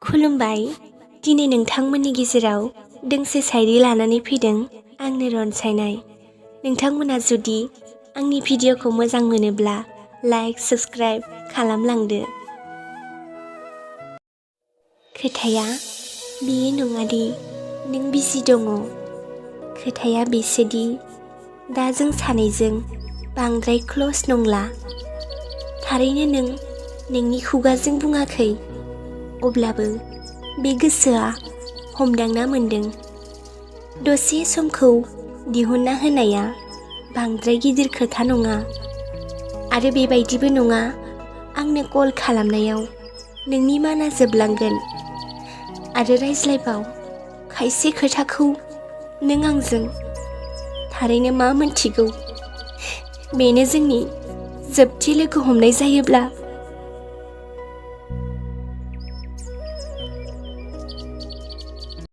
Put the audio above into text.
खुलुमबाय। दिनै नोंथांमोननि गेजेराव दोंसे शायरी लानानै फैदों, आंनो रनसायनाय। नोंथांमोना जुदि आंनि भिडिअखौ मोजां मोनोब्ला लाइक साबस्क्राइब खालामलांदो। खोथाया बेयो नङादि नों बिजि दङ, खोथाया बेसोदि दा जों सानैजों बांद्राय क्ल'ज नंला। थारैनो नों नोंनि खुगाजों बुङाखै, अब्लाबो बे गोसोआ हमदांना मोनदों। दसे समखौ दिहुनना होनाया बांद्राय गिदिर खोथा नङा, आरो बेबायदिबो नङा आंनो कल खालामनायाव नोंनि माना जोबलांगोन आरो रायज्लायबाव खायसे खोथाखौ नों आंजों थारैनो मा मोनथिगौ, बेनो जोंनि जोबथि लोगो हमनाय जायोब्ला